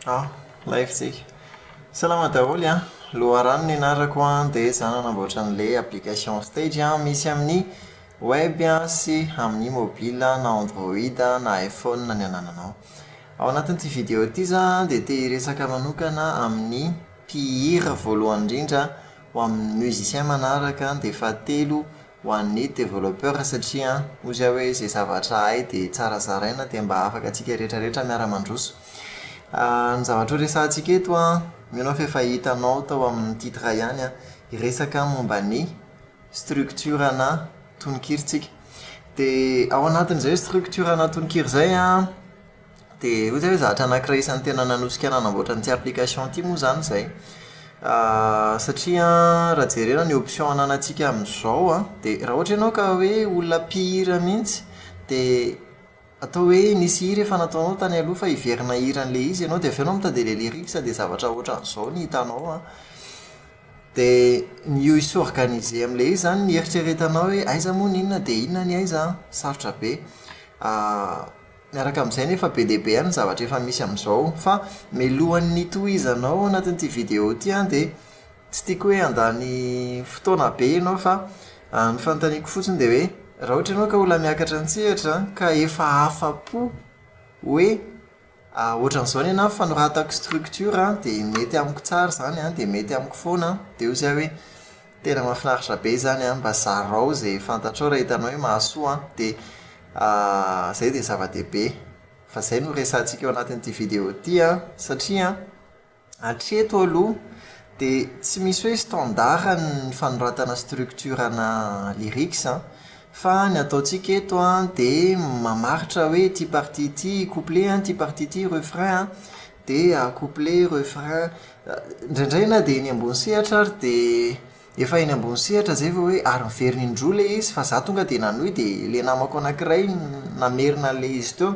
Ah, live tsika. Salama daholo an! Loharano ny anarako an, dia izaho nanamboatra an'ilay application Stage an, misy amin'ny web sy amin'ny mobile na Android na iPhone ny anananao. Ao anatin'ity vidéo ity izaho dia te hiresaka manokana amin'ny mpihira voalohany indrindra ho amin'ny musicien manaraka dia fahatelo ho an'ny développeur satria hozy aho hoe izay zavatra hay dia tsara zaraina dia mba afaka antsika rehetra rehetra miara-mandroso. Ny zavatra ho resahantsika eto an, mino aho fa efa hitanao tao amin'ny titre ihany an, hiresaka momba ny structure-na tononkira tsika. Dia ao anatin'izay structure-na tononkira izay an, Dia hoy zay hoe zavatra anankiray isan'ny tena nanosika ahy nanamboatra an'ity application ity moa izany izay. Satria raha jerena ny option ananantsika amin'izao an, dia raha ohatra ianao ka hoe olona mpihira mihitsy dia atao hoe nisy hira efa nataonao tany aloha fa hiverina hihira an'ilay izy ianao dia avy eo ianao mitady ilay lyrics dia zavatra ohatran'izao no hitanao an. Dia ny hi-s'organiser amin'ilay izy izany ny hieritreretanao hoe aiza moa ny inona dia inona ny aiza an, sarotra be. Miaraka amin'izay nefa be dia be ihany ny zavatra efa misy amin'izao fa mialohan'ny hitohizanao ao anatin'ity vidéo ity an dia tsy tiako hoe handany fotoana be ianao fa ny fanontaniako fotsiny dia hoe raha ohatra ianao ka olona miakatra an-tsehatra ka efa afa-po hoe ohatran'izao ny anahy fanoratako structure dia mety amiko tsara izany an dia mety amiko foana dia hoy izaho hoe Tena mahafinaritra be izany an, mba zarao izay fantatrao raha hitanao hoe mahasoa an, dia izay dia zava-dehibe. Fa izay no resahantsika ao anatin'ity vidéo ity an, satria hatreto aloha dia tsy misy hoe standard ny fanoratana structure ana lyrics an, fa ny ataontsika eto an dia mamaritra hoe ity partie ity couplet an, ity partie ity refrain an, dia couplet, refrain, indraindray na dia eny ambony sehatra ary dia efa eny ambony sehatra izay vao hoe ary miverina indroa ilay izy fa za tonga dia nanohy dia ilay namako anankiray namerina an'ilay izy teo.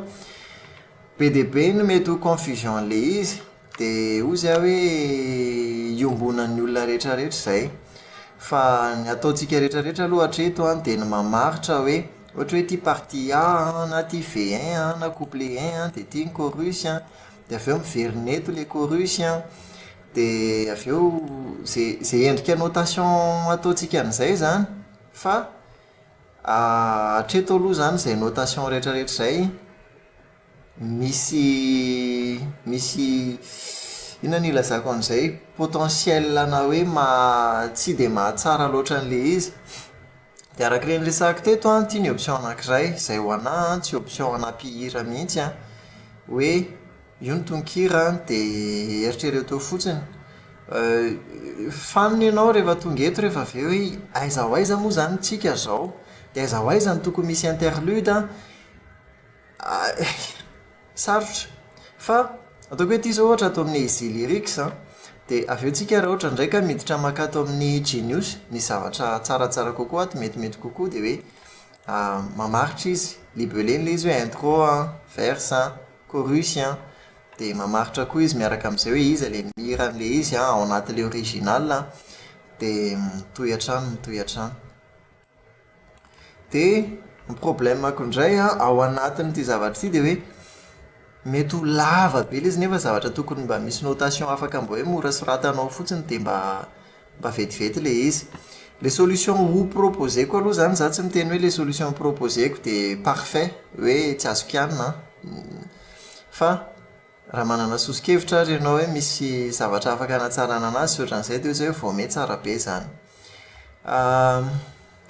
Be dia be ny mety ho confusion an'ilay izy dia hoy za hoe iombonan'ny olona rehetra rehetra izay. Fa ny ataontsika rehetra rehetra aloha hatreto an dia ny mamaritra hoe ohatra hoe ity partie A na ity V un na couplet un dia ity ny chorus an. Dia avy eo miverina eto ilay chorus an, dia avy eo izay izay endrika notation ataontsika an'izay izany fa hatreto aloha izany izay notation rehetra rehetra izay misy misy inona no ilazako an'izay potentiel ana hoe maha tsy dia mahatsara loatra an'ilay izy. Dia araka ilay niresahako teto an, ity ny option anankiray izay ho anà an, tsy option ana mpihira mihitsy an, hoe io ny tononkira an, dia eritrereto eo fotsiny. Fanina ianao rehefa tonga eto rehefa avy eo hoe aiza ho aiza moa izany tsika izao? Dia aiza ho aiza no tokony misy interlude an? Sarotra. Fa ataoko hoe ity izao ohatra ato amin'ny Easy Lyrics an, dia avy eo tsika raha ohatra indray ka miditra mankato amin'ny Genius, misy zavatra tsaratsara kokoa ato, metimety kokoa dia hoe mamaritra izy, libellé-ny ilay izy hoe intro an, verse an, chorus an, dia mamaritra koa izy miaraka amin'izay hoe iza ilay mihira an'ilay izy an, ao anatin'ilay original an, dia mitohy hatrany mitohy hatrany. Dia ny problème-ko indray an, ao anatin'ity zavatra ity dia hoe mety ho lava be ilay izy nefa zavatra tokony mba misy notation afaka mba hoe mora soratana ao fotsiny dia mba mba vetivety ilay izy. Ilay solution ho proposer-ko aloha izany, izaho tsy miteny hoe ilay solution proposer-ko dia parfait, hoe tsy azo kianina an, fa raha manana soso-kevitra ary ianao hoe misy zavatra afaka hanatsarana anazy sy ohatran'izay dia hoe vao miha tsara be izany.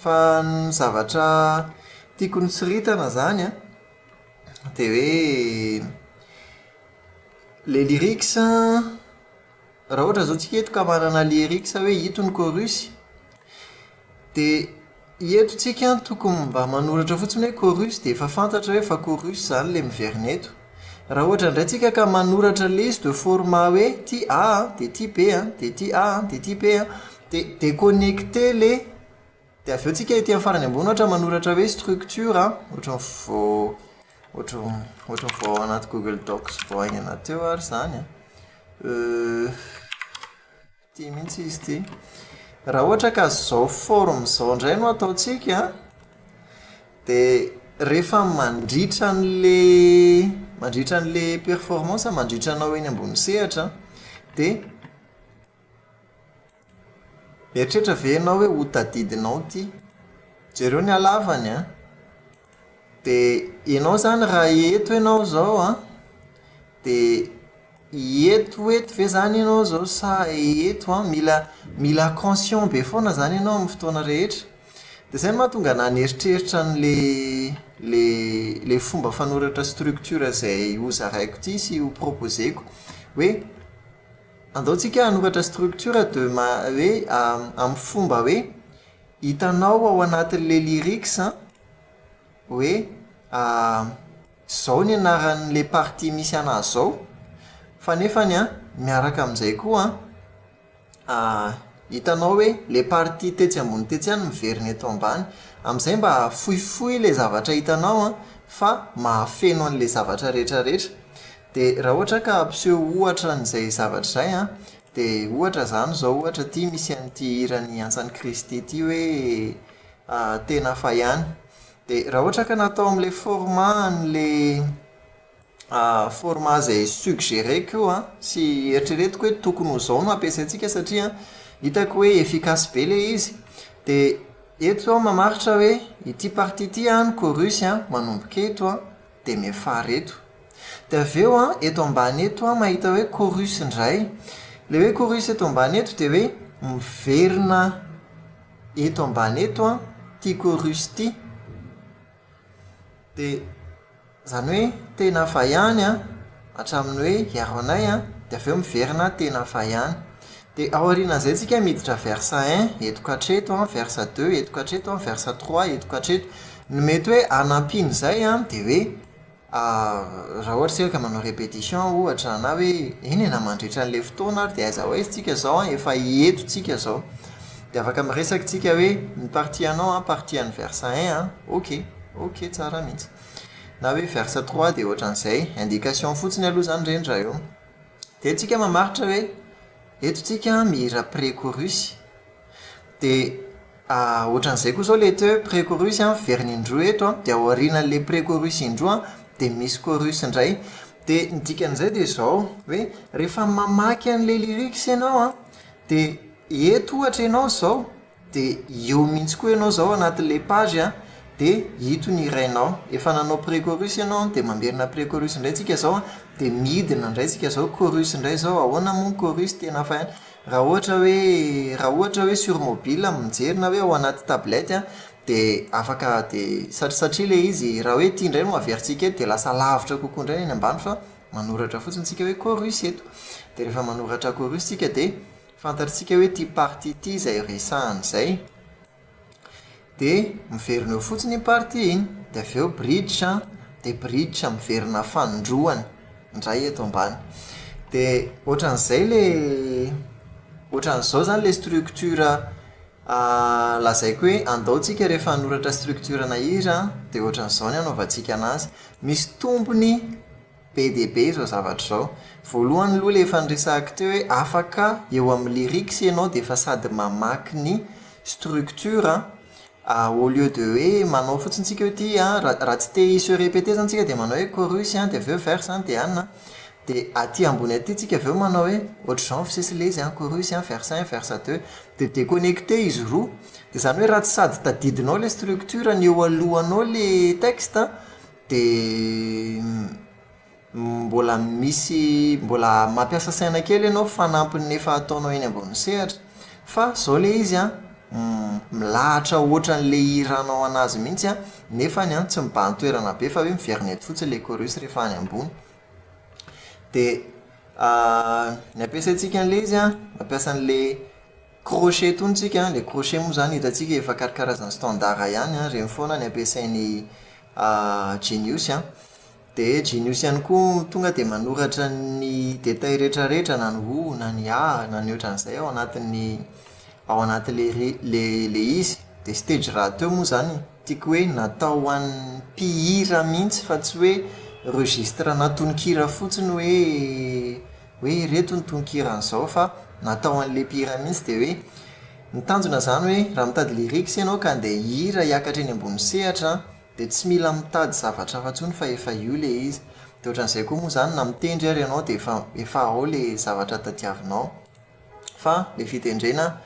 Fa ny zavatra tiako nosoritana izany an, dia hoe ilay lyrics an, raha ohatra izao tsika eto ka manana lyrics hoe ito ny chorus, dia eto tsika tokony mba manoratra fotsiny hoe chorus dia efa fantatra hoe efa chorus izany ilay miverina eto. Raha ohatra indray tsika ka manoratra ilay izy de format hoe ity A an, dia ity B an, dia ity A an, dia ity B an, dia déconnecter ilay, dia avy eo tsika ety amin'ny farany ambony ohatra manoratra hoe structure an, ohatran'ny vao ohatran'ny ohatran'ny vao ao anaty google docs vao haingana teo ary izany an. Ity mihitsy izy ity. Raha ohatra ka izao forme izao indray no ataontsika an, dia rehefa mandritra an'le mandritra an'le performance, mandritra anao eny ambony sehatra dia mieritreritra ve ianao hoe ho tadidinao ity? Jereo ny halavany an! Dia ianao izany raha eto ianao izao an, dia eto eto ve izany ianao izao sa eto an? Mila mila conscient be foana izany ianao amin'ny fotoana rehetra. Dia izay no mahatonga anà nieritreritra an'ilay ilay ilay fomba fanoratra structure izay hozaraiko ity sy ho proposer-ko. Hoe andao tsika hanoratra structure de ma- hoe amin'ny fomba hoe hitanao ao anatin'ilay lyrics an, hoe izao ny anaran'ilay partie misy an'azy izao, fa nefany an, miaraka amin'izay koa an, hitanao hoe ilay partie tetsy ambony tetsy ihany miverina eto ambany. Amin'izay mba fohifohy ilay zavatra hitanao an, fa mahafeno an'ilay zavatra rehetra rehetra. Dia raha ohatra ka hampiseho ohatra an'izay zavatra izay an, dia ohatra izany izao ohatra ity misy an'ity hiran'i Antsan'i Kristy ity hoe tena hafa ihany. Dia raha ohatra ka natao amin'ilay format an'ilay format izay suggérer-ko io an, sy eritreretiko hoe tokony ho izao no ampiasaintsika satria hitako hoe efficace be ilay izy. Dia eto izao mamaritra hoe ity partie ity an, ny chorus an, manomboka eto an, dia miafara eto. Dia avy eo an, eto ambany eto an, mahita hoe chorus indray. Ilay hoe chorus eto ambany eto dia hoe miverina eto ambany eto an, ity chorus ity. Dia izany hoe tena hafa ihany an, hatramin'ny hoe hiaro anay an, dia avy eo miverina tena hafa ihany. Dia aorianan'izay tsika miditra verse un eto ka hatreto an, verse deux eto ka hatreto an, verse trois eto ka hatreto. Ny mety hoe hanampian'izay an, dia hoe Raha ohatra isika ka manao répétition ohatra na hoe eny e na mandritra an'ilay fotoana ary dia aiza ho aiza tsika izao an, efa eto tsika izao. Dia afaka miresaka tsika hoe ny partie anao an, partie an'ny verse un an, ok, ok tsara mihitsy. Na hoe verse trois dia ohatran'izay, indication fotsiny aloha izany ireny raha eo. Dia tsika mamaritra hoe eto tsika mihira pré-chorus. Dia ohatran'izay koa izao ilay teo hoe pré-chorus an, miverina indroa eto an, dia aorianan'ilay pré-chorus indroa an, dia misy chorus indray. Dia ny dikan'izay dia izao, hoe rehefa mamaky an'ilay lyrics ianao an, dia eto ohatra ianao izao, dia eo mihitsy koa ianao izao anatin'ilay page an, dia ito ny hirainao. Efa nanao pré-chorus ianao an, dia mamerina pré-chorus indray tsika izao an, dia midina indray tsika izao, chorus indray izao, ahoana moa ny chorus tena hafa ihany. Raha ohatra hoe raha ohatra hoe sur mobile mijery na hoe ao anaty tablette an, dia afaka dia satria satria ilay izy raha hoe ity indray no averintsika eto dia lasa lavitra kokoa indray ny any ambany fa manoratra fotsiny tsika hoe chorus eto. Dia rehefa manoratra chorus tsika dia fantatritsika hoe ity partie ity izay resahana izay. Dia miverina eo fotsiny iny partie iny, dia avy eo bridge an, dia bridge miverina fanindroany indray eto ambany. Dia ohatran'izay ilay, ohatran'izao izany ilay structure lazaiko hoe andao tsika rehefa hanoratra structure-na hira dia ohatran'izao ny hanaovantsika anazy. Misy tombony Be dia be izao zavatra izao. Voalohany aloha ilay efa niresahako teo hoe afaka eo amin'ny lyrics ianao dia efa sady mamaky ny structure au lieu de hoe manao fotsiny tsika hoe ity an, raha tsy te hi se répéter zany tsika dia manao hoe chorus an, dia avy eo verse an, dia an an, dia aty ambony aty tsika avy eo manao hoe ohatr'izao ny fisesy ilay izy an, chorus an, verse un, verse deux, dia déconnecter izy roa. Dia izany hoe raha tsy sady tadidinao ilay structure ny eo alohanao ilay texte Dia mbola misy mbola mampiasa saina kely ianao fanampin'ny efa ataonao eny ambony sehatra. Fa izao ilay izy an, milahatra ohatran'ilay hihiranao an'azy mihitsy an, nefany an tsy mibahan-toerana be fa hoe miverina eto fotsiny ilay chorus rehefa any ambony. Dia ny ampiasaintsika an'ilay izy an, mampiasa an'ilay Crochet itony tsika an, ilay crochet moa izany hitantsika efa karakarazan'ny standard ihany an, ireny foana ny ampiasain'i Genius an. Dia Genius ihany koa tonga dia manoratra ny détails rehetra rehetra na ny o na ny a na ny ohatran'izay ao anatin'ny ao anatin'ilay ilay ilay izy. Dia stage rahateo moa izany tiako hoe natao ho an'ny mpihira mihitsy fa tsy hoe registre-na tononkira fotsiny hoe hoe ireto ny tononkiran'izao fa natao an'ilay mpihira mihitsy dia hoe ny tanjona izany hoe raha mitady lyrics ianao ka andeha hihira hiakatra eny ambony sehatra. Dia tsy mila mitady zavatra hafa intsony fa efa io ilay izy. Dia ohatran'izay koa moa izany na mitendry ary ianao dia efa efa ao ilay zavatra tadiavinao. Fa ilay fitendrena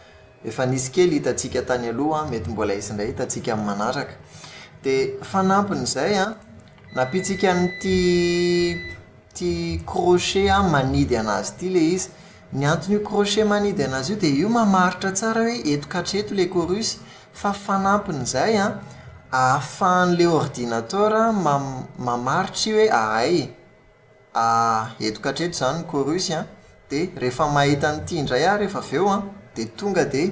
efa nisy kely hitantsika tany aloha, mety mbola hisy indray hitantsika amin'ny manaraka. Dia fanampin'izay an, nampiantsika an'ity ity crochet manidy an'azy ity ilay izy. Ny anton'io crochet manidy an'azy io dia io mamaritra tsara hoe eto ka hatreto ilay chorus fa fanampin'izay an, ahafahan'ilay ordinateur mamaritra io hoe ahay eto ka hatreto izany ny chorus an, dia rehefa mahita an'ity indray aho rehefa avy eo an, dia tonga dia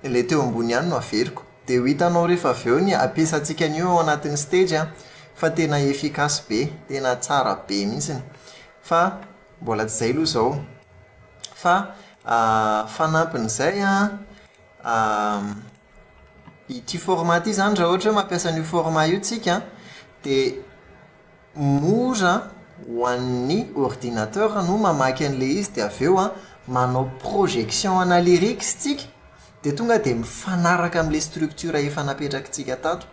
ilay teo ambony ihany no averiko. Dia ho hitanao rehefa avy eo ny ampiasantsika an'io ao anatin'ny stage an, fa tena efficace be, tena tsara be mihitsiny. Fa mbola tsy izay aloha izao. Fa fanampin'izay an, ity format ity izany raha ohatra hoe mampiasa an'io format io tsika an, dia mora ho an'ny ordinateur no mamaky an'ilay izy dia avy eo an, manao projection ana lyrics tsika dia tonga dia mifanaraka amin'ilay structure efa napetrakitsika tato.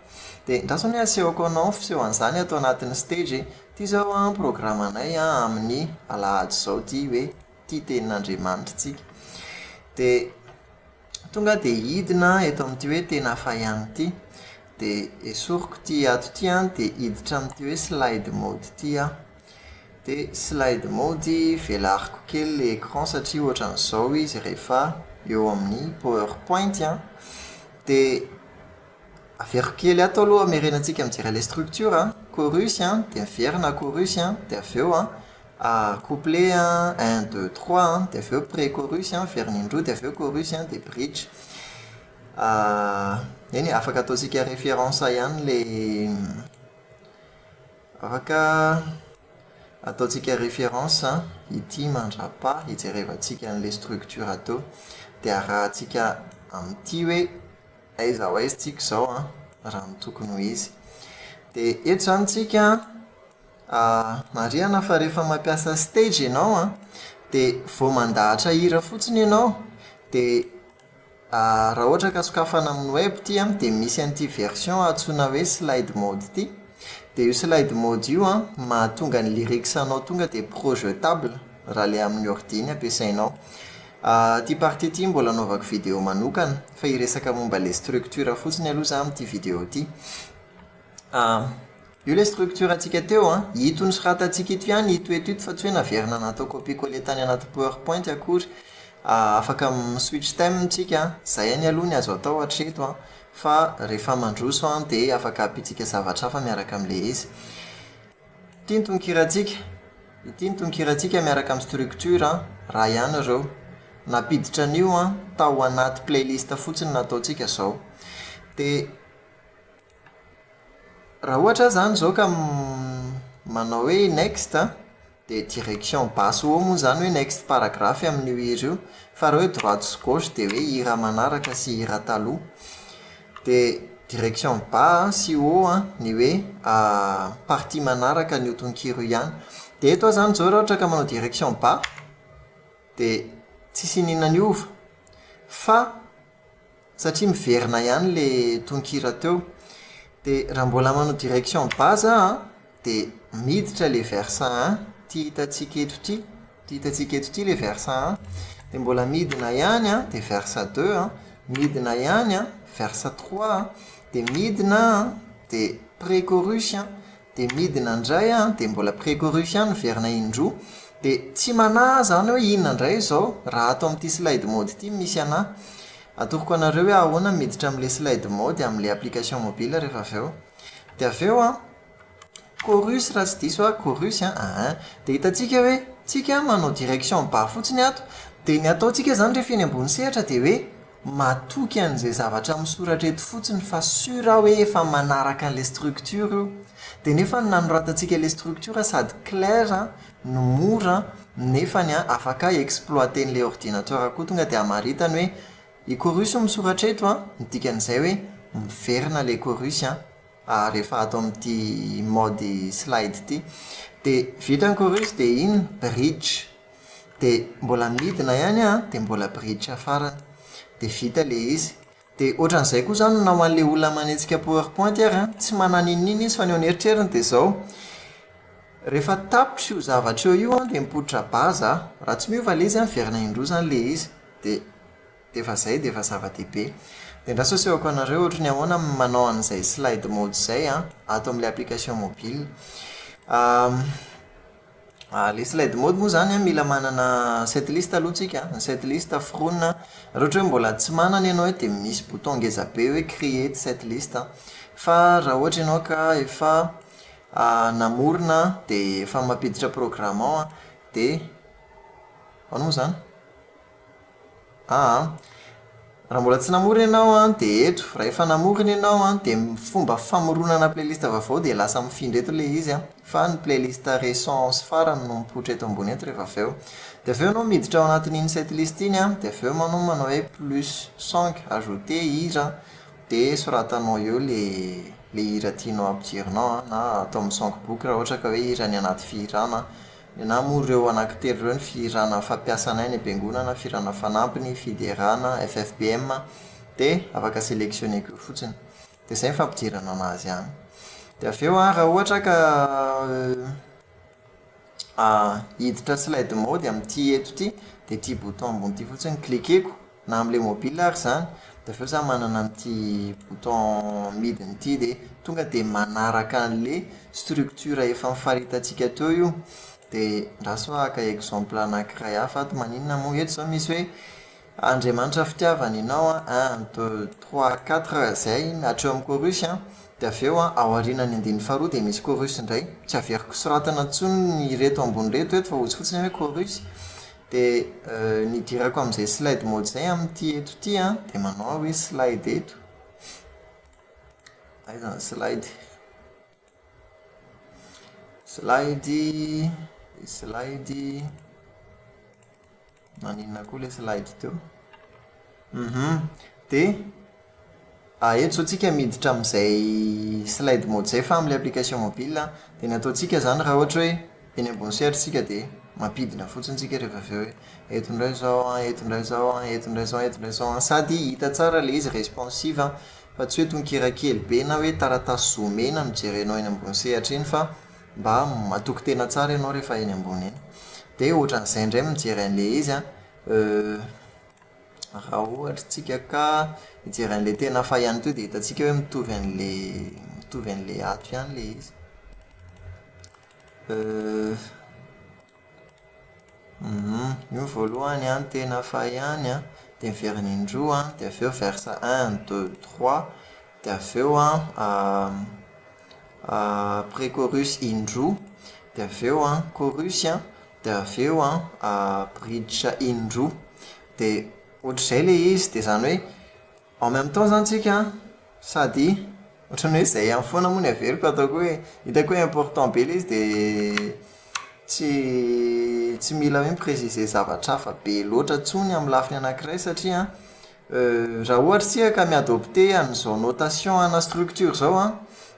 Dia andraso anie asehoko anao ny fisehoan'izany ato anatin'ny stage e. Ity izao an programanay an amin'ny alahady izao ity hoe tia tenin'Andriamanitra tsika. Dia tonga dia hidina eto amin'ity hoe tena hafa ihany ity. Dia esoriko ity ato ity an, dia hiditra amin'ity hoe slide mode ity aho. Dia slide mode, velariko kely ilay écran satria ohatran'izao izy rehefa eo amin'ny powerpoint an. Dia averiko kely ato aloha hamerenantsika mijery ilay structure an, chorus an, dia averina chorus an, dia avy eo an couplet an, un deux trois an, dia avy eo pré chorus an, averina indroa dia avy eo chorus an, dia bridge. Eny e, afaka ataontsika référence ihany ilay, afaka ataontsika référence ity mandrapaha hijerevantsika an'ilay structure teo. Dia arahantsika amin'ity hoe aiza ho aiza tsika izao an, raha ny tokony ho izy. Dia eto izany tsika an, marihana fa rehefa mampiasa stage ianao an, dia vao mandahatra hira fotsiny ianao dia raha ohatra ka sokafana amin'ny web ity an, dia misy an'ity version antsoina hoe slide mode ity. Dia io slide mode io an, mahatonga ny lyrics anao tonga dia projetable raha ilay amin'ny ordi ny ampiasainao. Ity partie ity mbola anaovako vidéo manokana fa hiresaka momba ilay structure fotsiny aloha za amin'ity vidéo ity. Io ilay structure antsika teo an, ito nosoratantsika ito ihany ito eto ito fa tsy hoe naverina natao copier coller tany anaty powerpoint akory. Afaka mi-switch thème tsika, izay ihany aloha ny azo atao hatreto an, fa rehefa mandroso an dia afaka ampiantsika zavatra hafa miaraka amin'ilay izy. Ity ny tononkirantsika, ity ny tononkirantsika miaraka amin'ny structure an, raha ihany ireo. Nampiditra an'io an tao anaty playlist fotsiny nataontsika izao. Dia raha ohatra aho izany izao ka manao hoe next an, dia direction bas haut moa izany hoe next paragraphe amin'io hira io. Fa raha hoe droite sy gauche dia hoe hira manaraka sy hira taloha. Dia direction bas sy haut an, ny hoe partie manaraka an'io tononkira io ihany. Dia eto aho izany izao raha ohatra ka manao direction bas dia tsisy iniana niova fa satria miverina ihany ilay tononkira teo. Dia raha mbola manao direction bas za an, dia miditra ilay verse un, ity hitantsika eto ity, ity hitantsika eto ity ilay verse un. Dia mbola midina ihany an, dia verse deux an, midina ihany an, verse trois an, dia midina an, dia pré-chorus an, Dia midina indray an, dia mbola pré-chorus ihany miverina indroa. Dia tsy manahy aho izany hoe inona indray izao raha ato amin'ity slide mode ity no misy anà. Atoroko anareo hoe ahoana ny miditra amin'ilay slide mode amin'ilay application mobile rehefa avy eo. Dia avy eo an, chorus raha tsy diso aho, chorus an, aa. Dia hitantsika hoe tsika manao direction bas fotsiny ato. Dia ny ataontsika izany rehefa eny ambony sehatra dia hoe Matoky an'izay zavatra misoratra eto fotsiny fa sûr aho hoe efa manaraka an'ilay structure io. Dia nefa ny nanoratantsika ilay structure sady clair no mora nefany afaka exploiter-n'ilay ordinateur koa tonga dia hamaritany hoe i chorus misoratra eto an, ny dikan'izay hoe miverina ilay chorus an, rehefa ato amin'ity mode slide ity. Dia vita ny chorus dia inona? Bridge. Dia mbola midina ihany an, dia mbola bridge farany. Dia vita ilay izy. Dia ohatran'izay koa izany na ho an'ilay olona manetsika powerpoint ary an, tsy manana inona inona izy fa ny ao an'eritreriny dia izao, rehefa tapitra io zavatra eo io an, dia mipoitra base aho. Raha tsy miova ilay izy an, miverina indroa izany ilay izy. Dia dia efa izay dia efa zava-dehibe. Dia andraso asehoko anareo ohatry ny ahoana ny manao an'izay slide mode izay an, ato amin'ilay application mobile. Ilay slide mode moa izany an, mila manana setlist aloha tsika an, ny setlist foronina, raha ohatra hoe mbola tsy manana ianao dia misy bouton ngeza be hoe create setlist an, fa raha ohatra ianao ka efa namorona dia efa mampiditra programme ao an, dia ahoana moa izany? Aa. Raha mbola tsy namorona ianao an, dia eto. Raha efa namorona ianao an, dia ny fomba famoronana playlist vaovao dia lasa mifindra eto ilay izy an, fa ny playlist récent sy farany no mipoitra eto ambony eto rehefa avy eo. Dia avy eo ianao miditra ao anatin'iny setlist iny an, dia avy eo ianao manao hoe plus song, ajouter hira, dia soratanao eo ilay ilay hira tianao hampidirinao an, na atao amin'ny songbook raha ohatra ka hoe hira ny anaty fihirana. Nenaha moa ireo anankitelo ireo ny fihirana fampiasanay any am-piangonana, fihirana fanampiny, fiderana, ffpm, dia afaka selectionner-ko eo fotsiny. Dia izay ny fampidirana anazy any. Dia avy eo an, raha ohatra ka hiditra slide mode amin'ity eto ity, dia ity bouton ambony ity fotsiny cliquer-ko. na amin'ilay mobile ary izany, dia avy eo za manana an'ity bouton midina ity dia tonga dia manaraka an'ilay structure efa nifaritantsika teo io, dia andraso aho haka exemple anankiray hafa ato, maninona moa, eto izao misy hoe Andriamanitra fitiavana ianao an, un, deux, trois, quatre, izay hatreo amin'ny chorus an, dia avy eo an, ao aorianan'ny andininy faharoa dia misy chorus indray, tsy averiko soratana intsony ireto ambony ireto eto fa hozy fotsiny hoe chorus. Dia ny hidirako amin'izay slide mode izay amin'ity eto ity an, dia manao aho hoe slide eto. Aiza ny slide? Slide, dia slide, maninona koa ilay slide teo? Hum, dia eto izao tsika miditra amin'izay slide mode izay fa amin'ilay application mobile an, dia ny ataontsika izany raha ohatra hoe eny ambony sehatra isika dia mampidina fotsiny isika rehefa avy eo hoe eto indray izao an, eto indray izao an, eto indray izao an, eto indray izao an, sady hita tsara ilay izy responsive an, fa tsy hoe tononkira kely be na hoe taratasy zoomena no jerenao eny ambony sehatra eny fa mba matoky tena tsara ianao rehefa eny ambony eny. Dia ohatran'izay indray mijery an'ilay izy an. Raha ohatra tsika ka hijery an'ilay tena hafa ihany koa dia hitantsika hoe mitovy an'ilay mitovy an'ilay ato ihany ilay izy. Io ny voalohany an, tena hafa ihany an, dia miverina indroa an, dia avy eo verse un, deux, trois, dia avy eo an pré-chorus indroa, dia avy eo an chorus an, Dia avy eo an, bridge indroa. Dia ohatr'izay ilay izy, dia izany hoe en même temps izany tsika an, sady ohatran'ny hoe izay ihany foana moa no averiko ataoko hoe hitako hoe important be ilay izy dia tsy tsy mila hoe mi-préciser zavatra hafa be loatra intsony amin'ny lafiny anankiray satria an, raha ohatra isika ka mi-adopter an'izao notation ana structure izao an,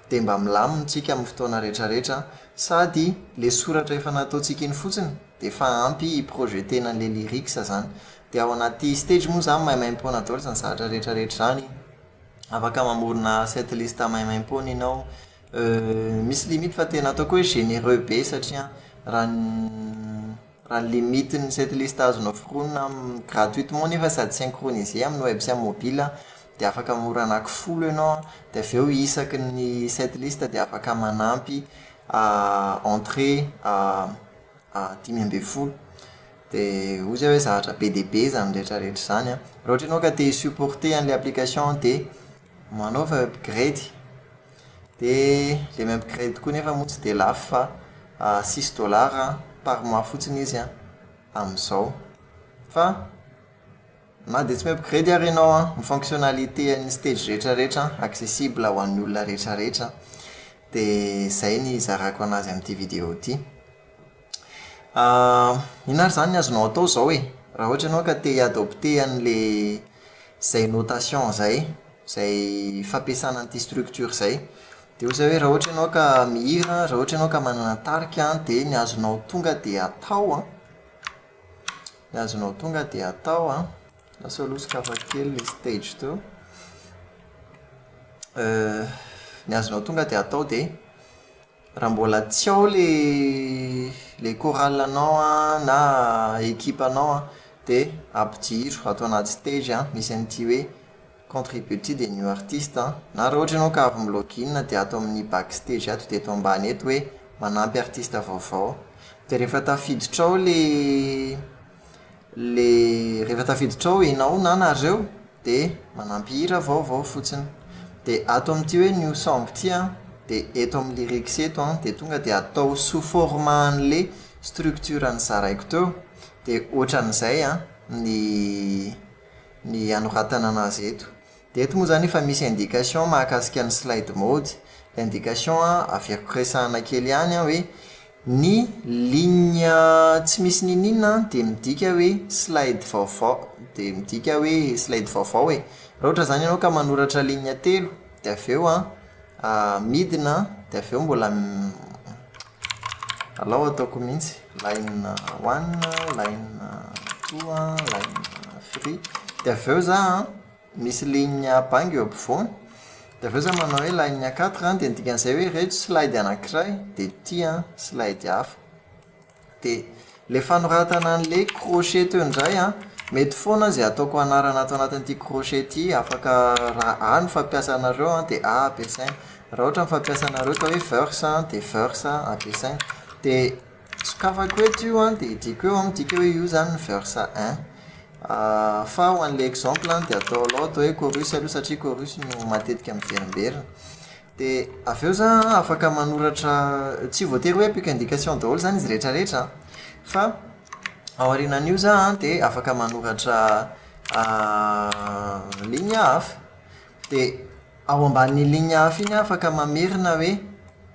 dia mba milamina tsika amin'ny fotoana rehetra rehetra Sady le soratra efa nataontsika iny fotsiny dia efa ampy hi-projeter-na an'le lyrics zany. Dia ao anaty stage moa zany maimaimpoana daholo izany zavatra rehetra rehetra izany. Afaka mamorona setlist maimaimpoana ianao. Misy limite fa tena ataoko hoe généreux be satria raha ny raha ny limite-n'ny setlist azonao foronina gratuitement nefa sady synchronisé amin'ny web sy amin'ny mobile dia afaka mamorona anaky folo ianao an, dia avy eo isaky ny setlist dia afaka manampy entrée 15. Dia hoy zay hoe zavatra be dia be izany rehetra rehetra izany an. Raha ohatra ianao ka te hi-supporter an'ilay application dia manaova upgrade. Dia ilay mi-upgrade koa nefa moa tsy dia lafo fa six dollars par mois fotsiny izy an amin'izao. Fa na dia tsy mi-upgrade ary ianao an, ny fonctionnalité an'ny stage rehetra rehetra accessible ho an'ny olona rehetra rehetra. Dia izay ny hizarako an'azy amin'ity vidéo ity. Inona ary izany ny azonao atao izao e? Raha ohatra ianao ka te hi-adopter an'ilay izay notation izay, izay fampiasana an'ity structure izay. Dia hoy izaho hoe raha ohatra ianao ka mihira, raha ohatra ianao ka manana tarika dia ny azonao tonga dia atao an, ny azonao tonga dia atao an, lasa aloha sokafako kely ilay stage teo. Ny azonao tonga dia atao dia raha mbola tsy ao ilay ilay chorale anao an, na ekipa anao an, dia ampidiro ato anaty stage an, misy an'ity hoe contribute ity dia new artist an, na raha ohatra ianao ka avy mi-login dia ato amin'ny back stage ato dia eto ambany eto hoe manampy artiste vaovao. Dia rehefa tafiditra ao ilay ilay rehefa tafiditra ao ianao na nareo dia manampy hira vaovao fotsiny. Dia ato amin'ity hoe new song ity an, dia eto amin'ny lyrics eto an, dia tonga dia atao sous format an'ilay structure nozaraiko teo. Dia ohatran'izay an ny ny anoratana anazy eto. Dia eto moa izany efa misy indication mahakasika ny slide mode. Ilay indication averiko resahana kely ihany hoe ny ligne tsy misy n'inon'inona dia midika hoe slide vaovao, dia midika hoe slide vaovao e. Raha ohatra izany ianao ka manoratra ligne telo dia avy eo an midina dia avy eo mbola alao ataoko mihitsy line one, line two, line three dia avy eo za an misy ligne banga eo ampovoany dia avy eo za manao hoe line quatre dia ny dikan'izay hoe ireto slide anankiray dia ity an slide hafa. Dia ilay fanoratana an'ilay crochet teo indray an, mety foana izay ataoko anarana ato anatin'ity crochet ity, afaka raha A no fampiasanareo an dia A ampiasaina, raha ohatra ny fampiasanareo ka hoe verse an dia verse ampiasaina. Dia sokafako eto io an dia idiko eo an, midika hoe io izany ny verse un. Fa ho an'ilay exemple an dia atao aloha atao hoe chorus aloha satria chorus no matetika miverimberina. Dia avy eo za afaka manoratra, tsy voatery hoe ampiako indication daholo izany izy rehetra rehetra an, fa ao aorianan'io za an dia afaka manoratra ligne hafa. Dia ao ambanin'iny ligne hafa iny aho afaka mamerina hoe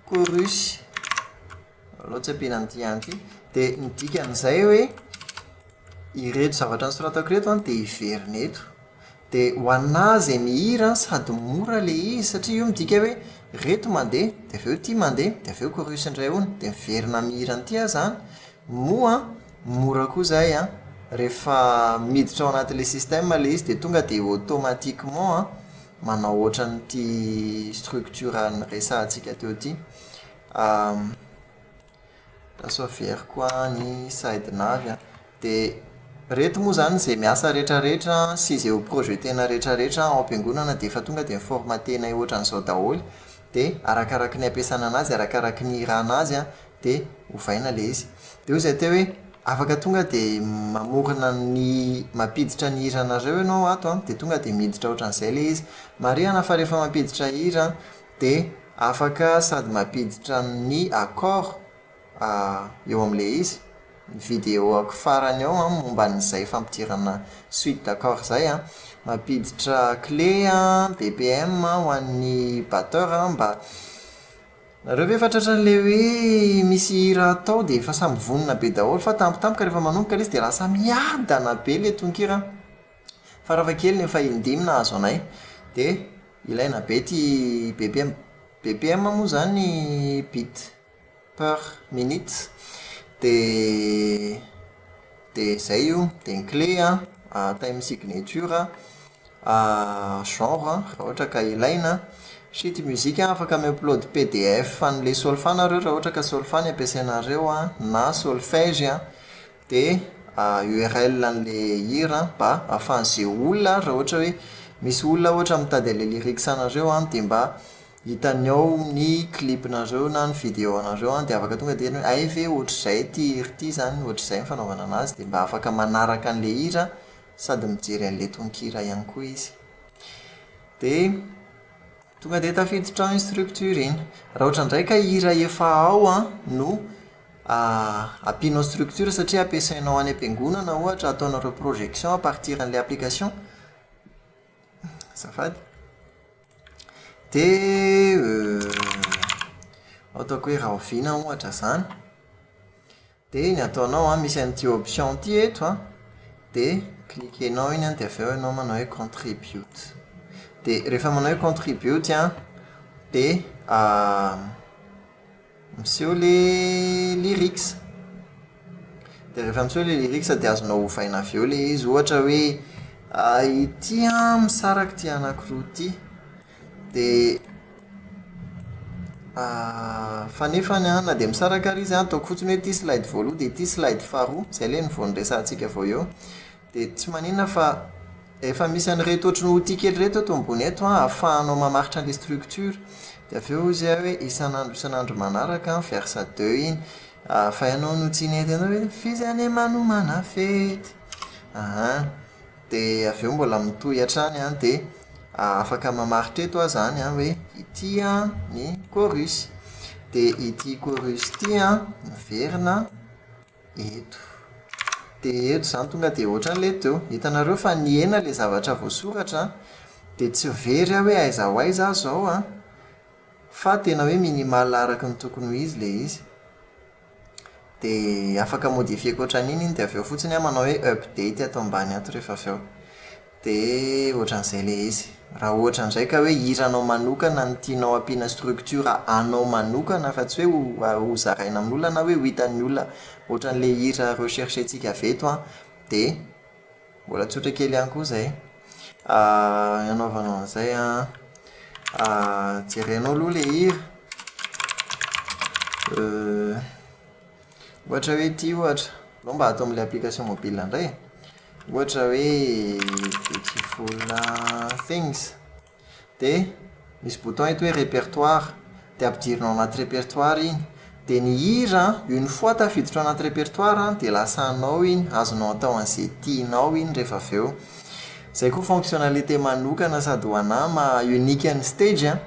chorus, aleo tsy ampiana an'ity ihany ity, dia ny dikan'izay hoe ireto zavatra nosoratako ireto an dia hiverina eto. Dia ho anà izay mihira sady mora ilay izy satria io midika hoe ireto mandeha dia avy eo ity mandeha dia avy eo chorus indray hono dia miverina mihira an'ity aho izany. Moa mora koa izay an, rehefa miditra ao anatin'ilay système ilay izy dia tonga dia automatiquement an manao ohatran'ity structure niresahantsika teo ity. Lasa averiko ny side nav an. Dia ireto moa izany izay miasa rehetrarehetra sy izay ho projeter-na rehetrarehetra ao am-piangonana dia efa tonga dia mi-formater-nay ohatran'izao daholo. Dia arakaraky ny ampiasana anazy, arakaraky ny ihirana azy an, dia ovaina ilay izy. Dia hoy izahay teo hoe afaka tonga dia mamorona ny, mampiditra ny hiranareo ianao ato an, dia tonga dia miditra ohatran'izay ilay izy. Marihana fa rehefa mampiditra hira an, dia afaka sady mampiditra ny accord eo amin'ilay izy, ny vidéo-ako farany ao an, momba an'izay fampidirana suite d'accord izay an, mampiditra clé an, BPM ho an'ny batteur an, mba, nareo ve efa tratran'ilay hoe misy hira atao dia efa samy vonona be daholo fa tampotampoka rehefa manomboka ilay izy dia lasa miadana be ilay tononkira an, farafahakeliny efa in-dimy nahazo anay, dia ilaina be ity BPM, BPM moa izany beat per minute dia dia izay io, dia ny clé an, time signature, genre raha ohatra ka ilaina, sheet music afaka mi-upload pdf an'ilay solfa nareo raha ohatra ka solfa no ampiasainareo an, na solfège an, dia URL an'ilay hira mba ahafahan'izay olona raha ohatra hoe misy olona ohatra mitady an'ilay lyrics anareo an dia mba hitany ao ny clip-nareo na ny vidéo anareo an dia afaka tonga dia hoe hay ve ohatr'izay ity hira ity izany, ohatr'izay ny fanaovana an'azy dia mba afaka manaraka an'ilay hira sady mijery an'ilay tononkira ihany koa izy. Dia tonga dia tafiditra ao iny structure iny. Raha ohatra indray ka hira efa ao an no ampianao structure satria ampiasainao any am-piangonana ohatra ataonareo projection à partir an'ilay application, azafady, dia ataoko hoe rahoviana ohatra izany, dia ny ataonao an, misy an'ity option ity eto an, dia cliquer-nao iny an, dia avy eo ianao manao hoe contribute. Dia rehefa manao hoe contribute an, dia Miseho le lyrics. Dia rehefa miseho le lyrics dia azonao ovaina avy eo le izy. Ohatra hoe ity an misaraka ity anankiroa ity. Dia fa nefany an, na dia misaraka ary izy an, ataoko fotsiny hoe ity slide voalohany dia ity slide faharoa, izay ilay vao niresahantsika vao eo. Dia tsy maninona fa efa misy an'ireto ohatry ny outil kely ireto eto ambony eto an, ahafahanao mamaritra an'ilay structure. Dia avy eo hoy izy hoe isan'andro isan'andro manaraka an, verse deux iny. Fa ianao no tsy nety ianao hoe f'izy anie manomana fety. Aha. Dia avy eo mbola mitohy hatrany an, dia afaka mamaritra eto aho izany an hoe ity an ny chorus. Dia ity chorus ity an miverina eto. Dia eto izany tonga dia ohatran'ilay teo. Hitanareo fa nihena ilay zavatra voasoratra an, dia tsy very aho hoe aiza ho aiza aho izao an, fa tena hoe minimal araka ny tokony ho izy ilay izy. Dia afaka modifier-ko ohatran'iny iny dia avy eo fotsiny aho manao hoe update ato ambany ato rehefa avy eo. Dia ohatran'izay ilay izy. Raha ohatra indray ka hoe hiranao manokana no tianao ampiana structure anao manokana fa tsy hoe ho zaraina amin'olona na hoe ho hitan'ny olona ohatran'ilay hira rechercher-ntsika avy eto an, dia mbola tsotra kely ihany koa izay. Hanaovanao an'izay an, jerenao aloha ilay hira. Ohatra hoe ity ohatra, aleo mba ato amin'ilay application mobile indray e. Ohatra hoe beautiful things. Dia misy bouton eto hoe répertoire, dia ampidirina ao anaty répertoire iny. Dia ny hira une fois tafiditra ao anaty répertoire dia lasa anao iny, azonao atao an'izay tianao iny rehefa avy eo. Izay koa fonctionnalité manokana sady ho anà maha unique ny stage an.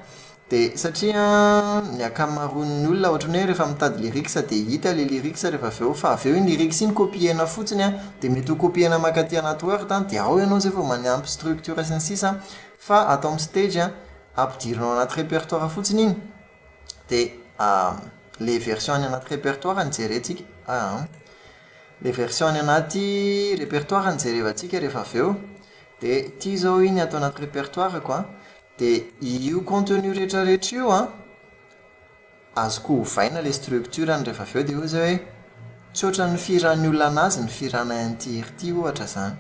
Dia satria ny ankamaroan'ny olona ohatran'ny hoe rehefa mitady lyrics dia hita ilay lyrics rehefa avy eo fa avy eo iny lyrics iny copier-na fotsiny an, dia mety ho copier-na mankaty anaty Word an, dia ao ianao izay vao manampy structure sy ny sisa fa ato amin'ny stage an, ampidirina ao anaty répertoire fotsiny iny dia ilay version any anaty répertoire no jerentsika ilay version any anaty répertoire no jerevantsika rehefa avy eo dia ity izao iny ato anaty répertoire-ko an. Dia io contenu rehetra rehetra io an, azoko ovaina ilay structure-ny rehefa avy eo dia hoy izy hoe tsy ohatran'ny fihiran'ny olona an'azy ny fihiranay an'ity hira ity ohatra izany.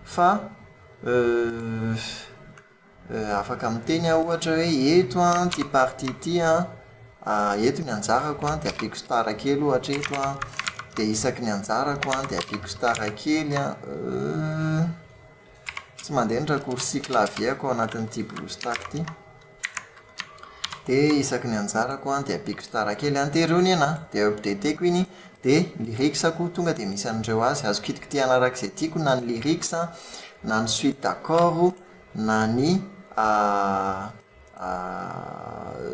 Fa afaka miteny aho ohatra hoe eto an ity partie ity an, eto ny anjarako an, dia ampiako star kely ohatra eto an, dia isaky ny anjarako an, dia ampiako star kely an. Tsy mandeha ny raccourci clavier-ko ao anatin'ity BlueStack ity. Dia isaky ny anjarako an, dia ampiako star kely an, dia ireo ny anahy. Dia update-ko iny, dia lyrics-ko tonga dia misy an'ireo azy. Azo kitikitihana araka izay tiako na ny lyrics, na ny suite d'accords, na ny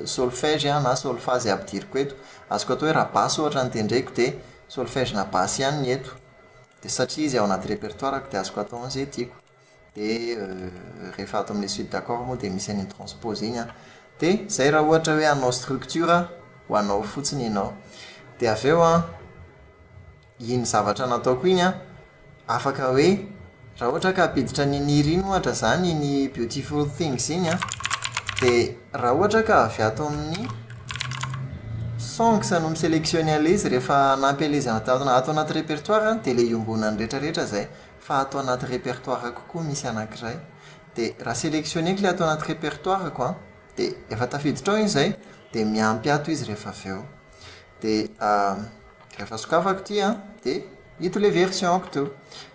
solfège na solfa izay ampidiriko eto. Azoko atao hoe raha basse ohatra no tendreko dia solfège na basse ihany ny eto. Dia satria izy ao anaty répertoire-ko dia azoko atao an'izay tiako. Dia rehefa ato amin'ilay suite d'accord moa dia misy an'iny transpose iny an. Dia izay raha ohatra hoe hanao structure ho anao fotsiny ianao. Dia avy eo an, iny zavatra nataoko iny an, afaka hoe raha ohatra ka hampiditra an'iny hira iny ohatra izany, iny beautiful things iny an, dia raha ohatra ka avy ato amin'ny songs no mi-selectionner an'ilay izy rehefa hanampy an'ilay izy ato anaty répertoire dia ilay iombonan'ny rehetra rehetra izay fa ato anaty répertoire-ko koa misy anankiray dia raha selectionner-ko ilay ato anaty répertoire-ko an dia efa tafiditra ao iny izay dia miampy ato izy rehefa avy eo dia rehefa sokafako ity an dia ito ilay version-ko teo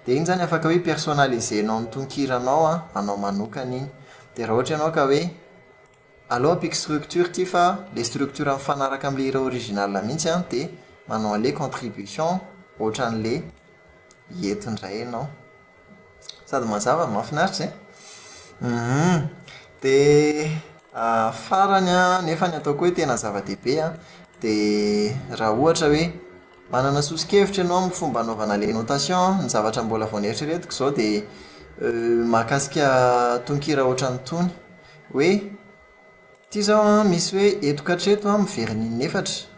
dia iny izany afaka hoe personnaliser-nao ny tononkiranao an anao manokana iny dia raha ohatra ianao ka hoe Aleo ampiako structure ity fa le structure mifanaraka amle hira original mihitsy an de manao anle contribution otranle eto indray ianao. Sady mazava no mahafinaritra e! Hum de farany an, nefa ny ataoko hoe tena zava-dehibe an, de raha ohatra hoe manana soso-kevitra ianao amin'ny fomba hanaovana le notation, ny zavatra mbola vao noeritreretiko izao de mahakasika tononkira otran'itony. Hoe, ity izao an, misy hoe eto ka hatreto an, miverina in'efatra.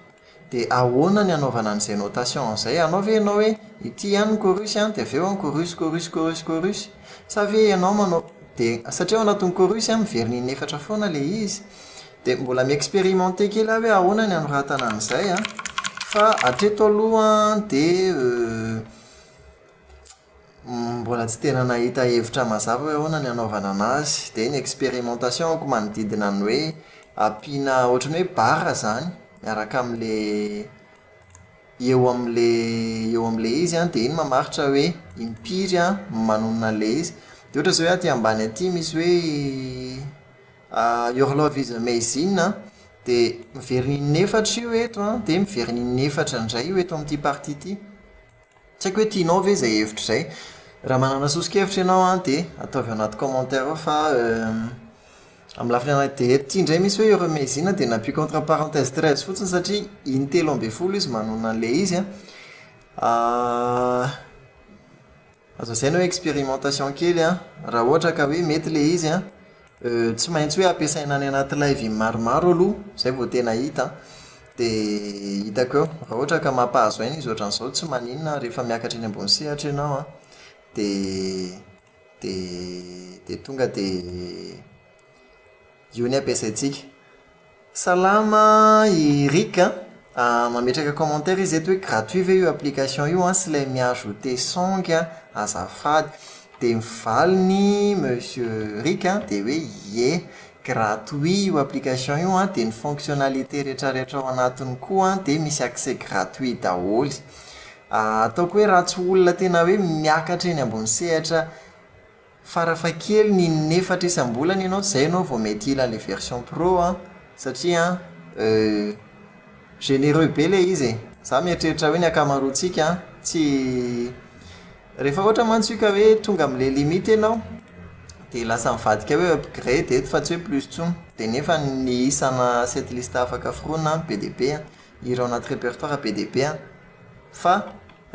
Dia ahoana ny hanaovana an'izay notation izay? Hanao ve ianao hoe ity ihany ny chorus an, dia avy eo an chorus, chorus, chorus, chorus? Sa ve ianao manao, dia satria ao anatin'ny chorus an, miverina in'efatra foana ilay izy. Dia mbola mi-experimenter kely aho hoe ahoana ny hanoratana an'izay an. Fa hatreto aloha an, dia. Mbola tsy tena nahita hevitra mazava hoe ahoana ny hanaovana anazy. Dia ny expérimentation-ko manodidina ny hoe ampiana ohatran'ny hoe barre izany miaraka amin'ilay eo amin'ilay eo amin'ilay izy an, dia iny mamaritra hoe impiry an no manonona an'ilay izy. Dia ohatra izao hoe aty ambany aty misy hoe Your love is amazing an, dia miverina in'efatra io eto an, dia miverina in'efatra indray io eto amin'ity partie ity. Tsy haiko hoe tianao ve izay hevitra izay. Raha manana soso-kevitra ianao an, dia ataovy ao anaty commentaire ao fa amin'ny lafiny anay. Dia ity indray misy hoe Your amazing dia nampiako entre parenthèse 13 fotsiny satria in-telo ambin'ny folo izy manonona an'ilay izy an. Azo lazaina hoe expérimentation kely an, raha ohatra ka hoe mety ilay izy an, tsy maintsy hoe ampiasaina any anaty live maromaro aloha izay vao tena hita an, dia hitako eo. Raha ohatra ka mampahazo aina izy ohatran'izao tsy maninona rehefa miakatra eny ambony sehatra ianao an, dia dia dia tonga dia io ny ampiasaintsika. Salama i Eric a! Mametraka commentaire izy eto hoe gratuit ve io application io an sy ilay mi-ajouter song azafady. Dia ny valiny monsieur Eric a dia hoe ie, gratuit io application io an, dia ny fonctionnalité retraretra ao anatiny koa an dia misy accès gratuit daholo. Ataoko hoe raha tsy olona tena hoe miakatra eny ambony sehatra Farafahakeliny in'efatra isam-bolana ianao zay ianao vao mety hila an'ilay version pro an, satria généreux be ilay izy e! Za mieritreritra hoe ny ankamaroantsika an, tsy rehefa ohatra mantsy io ka hoe tonga amin'ilay limite ianao dia lasa mivadika hoe upgrade eto fa tsy hoe plus intsony, dia nefa ny isana setlist afaka foronina be dia be an, hira ao anaty répertoire be dia be an, fa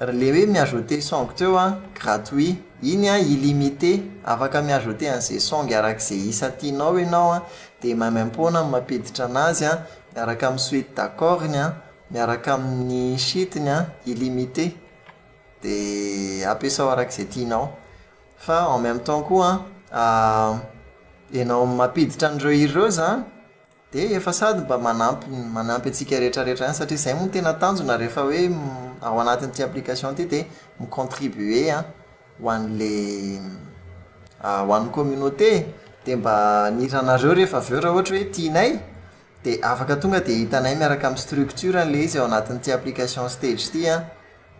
Ry le hoe mi-ajouter song teo an, gratuit. Iny an illimité, afaka mi-ajouter an'izay song arak'izay isa tianao ianao an, dia maimaimpoana ny mampiditra anazy an, miaraka amin'ny suite d'accords-ny an, miaraka amin'ny sheet-ny an, illimité. Dia ampiasao arak'izay tianao. Fa en même temps koa an, ianao mampiditra an'ireo hira ireo izany, Dia efa sady mba manampy manampy antsika rehetra rehetra ihany satria izay moa no tena tanjona rehefa hoe ao anatin'ity application ity dia mi-contribuer an ho an'le ho an'ny communauté e! Dia mba ny hiranareo rehefa avy eo raha ohatra hoe tianay dia afaka tonga dia hitanay miaraka amin'ny structure an'ilay izy ao anatin'ity application stage ity an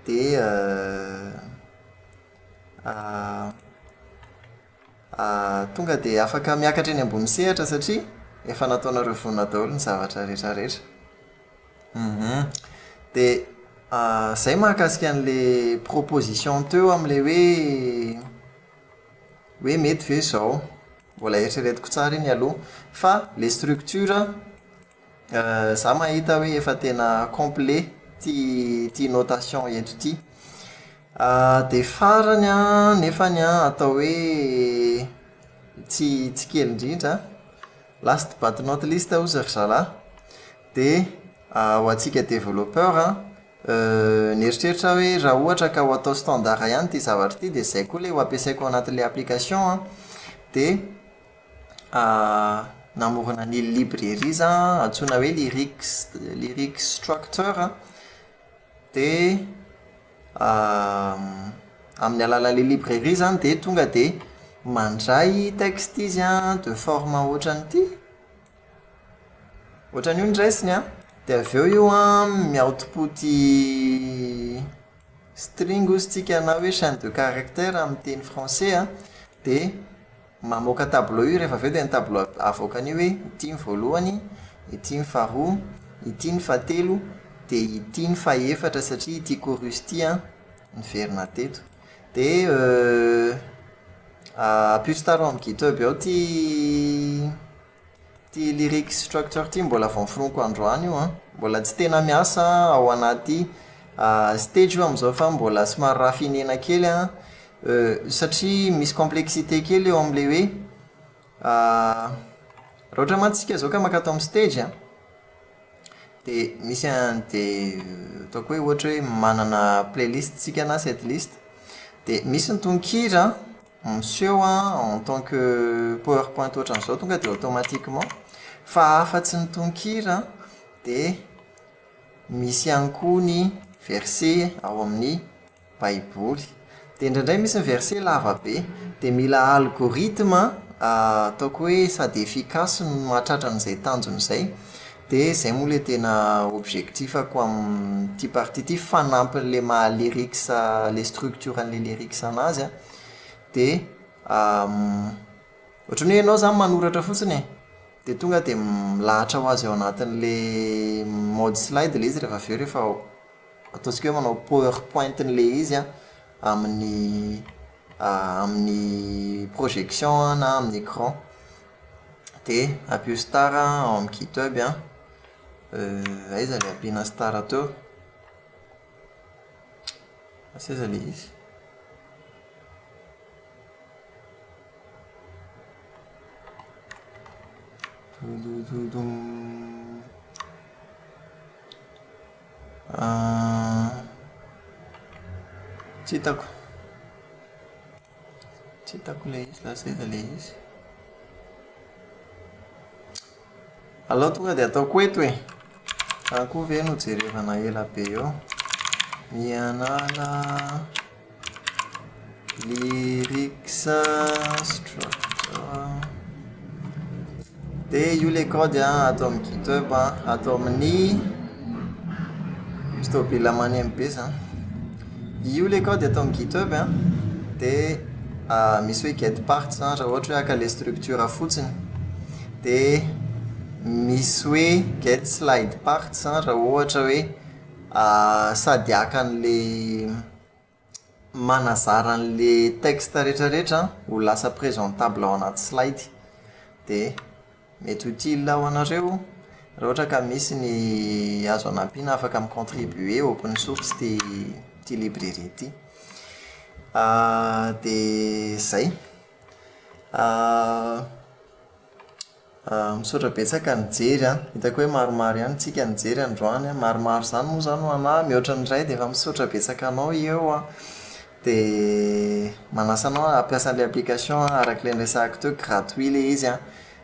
dia Tonga dia afaka miakatra eny ambony sehatra satria efa nataonareo vonona daholo ny zavatra rehetra rehetra. Hum. Dia izay mahakasika an'ilay proposition teo amin'ilay hoe hoe mety ve izao. Mbola eritreretiko tsara iny aloha. Fa ilay structure Za mahita hoe efa tena complet ty ty notation eto ty. Dia farany an, nefany an atao hoe tsy tsy kely indrindra an, last but not least hozy ry zalahy, dia ho antsika développeur an, nieritreritra aho hoe raha ohatra ka ho atao standard ihany ity zavatra ity dia izay koa ilay ho ampiasaiko ao anatin'ilay application an, dia Namorona ny librairie za antsoina hoe lyrics lyric structure dia amin'ny alalan'ilay librairie izany dia tonga dia mandray texte izy an de forme ohatran'ity, ohatran'io ny raisiny an, dia avy eo io an mi-output string hozy tsika na hoe chaine de caractère amin'ny teny français an, dia Mamoaka tableau io rehefa avy eo dia ny tableau avoakany io hoe ity ny voalohany, ity ny faharoa, ity ny fahatelo, dia ity ny fahefatra satria ity chorus ity an niverina teto. Dia ampio star ao amin'ny github ao ity ity lyric structure ity mbola vao noforoniko androany io an, mbola tsy tena miasa ao anaty stage io amin'izao fa mbola somary raffinena kely an, Satria misy complexité kely eo amin'ilay hoe raha ohatra mantsy isika izao ka mankato amin'ny stage an, dia misy an- dia ataoko hoe ohatra hoe manana playlist isika na setlist, dia misy ny tononkira miseho an en tant que powerpoint ohatran'izao tonga dia automatiquement, fa afa-tsy ny tononkira dia misy ihany koa ny verset ao amin'ny baiboly. Dia indraindray misy ny verset lava be, dia mila algorithme ataoko hoe sady efficace no mahatratra an'izay tanjona izay. Dia izay moa ilay tena objectif-ko amin'ity partie ity, fanampin'ilay maha lyrics ilay structure an'ilay lyrics an'azy an, dia ohatran'ny hoe ianao izany manoratra fotsiny e, dia tonga dia milahatra ho azy ao anatin'ilay mode slide ilay izy rehefa avy eo rehefa ataontsika hoe manao powerpoint an'ilay izy an, amin'ny amin'ny projection na amin'ny écran. Dia ampio star ao amin'ny github an, aiza ilay ampiana star teo? Lasa aiza ilay izy? Dodododon. Tsy hitako. Tsy hitako ilay izy, lasa aiza ilay izy? Alao tonga dia ataoko eto e! Za koa ve no jerevana ela be eo? Mianala lyrics structure. Dia io ilay code an, ato amin'ny github an, ato amin'ny misy tômôbila maneno be izany. Io ilay code ato amin'ny github an, dia misy hoe get parts raha ohatra hoe haka ilay structure fotsiny. Dia misy hoe get slide parts raha ohatra hoe sady haka an'ilay manazara an'ilay texte rehetrarehetra ho lasa présentable ao anaty slide. Dia mety utile ho anareo raha ohatra ka misy ny azo anampiana afaka mi-contribuer open source ity ity librairie ity. Dia izay. Misaotra betsaka nijery an! Hitako hoe maromaro ihany tsika nijery androany an! Maromaro izany moa izany ho anà, mihoatra ny iray dia efa misaotra betsaka anao eo an! Dia manasa anao hampiasa an'ilay application araka ilay niresahako teo, gratuit ilay izy an!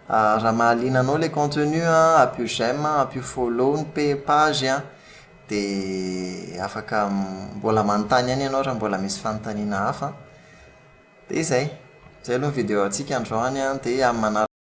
Raha mahaliana anao ilay contenu an, ampio j'aime, ampio follow ny page an! Dia afaka mbola manontany ihany ianao raha mbola misy fanontaniana hafa an! Dia izay. Izay aloha ny vidéo antsika androany an, dia amin'ny manaraka.